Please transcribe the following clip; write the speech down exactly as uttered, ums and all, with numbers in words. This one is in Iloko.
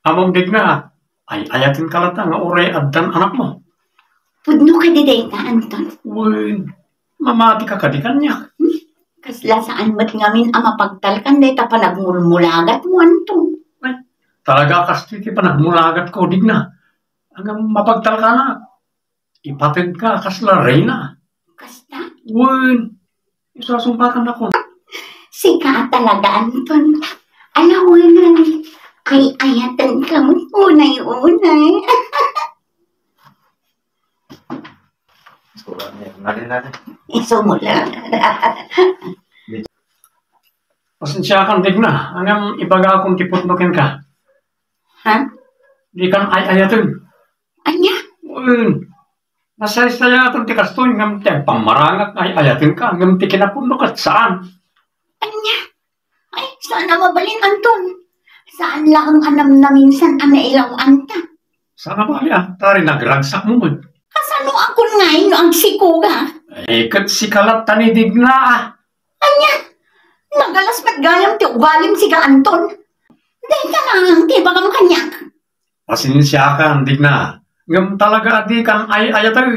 Ammom, Digna, ay-ayatenka latta nga uray addan anakmo. Pudno kadi dayta, Anton? Wen, mamatika kadi kaniak? Kasla saan met ngamin a mapagtalkan dayta panagmulmulagatmo, Anton. Ay, talaga kastoy ti panagmulagatko, Digna. Ngem mapagtalkanak. Ipatedka kasla reyna. Kasta? Wen, isasumpatannakon. Sika talaga, Anton. Ala, wen, ay-ayatenka met unay-unay. Isu mo lang. Pasensiakan, Digna. Ngem ibagakon ti pudno kenka. Ha? Dikan ay-ayaten. Ania? Wen, nasaysayaat ti kastoy ngem ti agpammarangak nga ay-ayatenka ngem ti kinapudno ket saan. Ania? Ay, saan a mabalin, Anton. Saan laeng a namnaminsan a nailaw-anta. Saan a bali, ah, ta rinagragsakmo met. Kasano a kun ngayon no agsikoga? Eh, ket sika latta ni Digna, ah. Ania? Nagalas met gayam ti ugalim, sika, Anton. Dayta laeng ti ibagam kaniak. Pasensiakan, Digna. Ngem talaga a dikan ay-ayaten.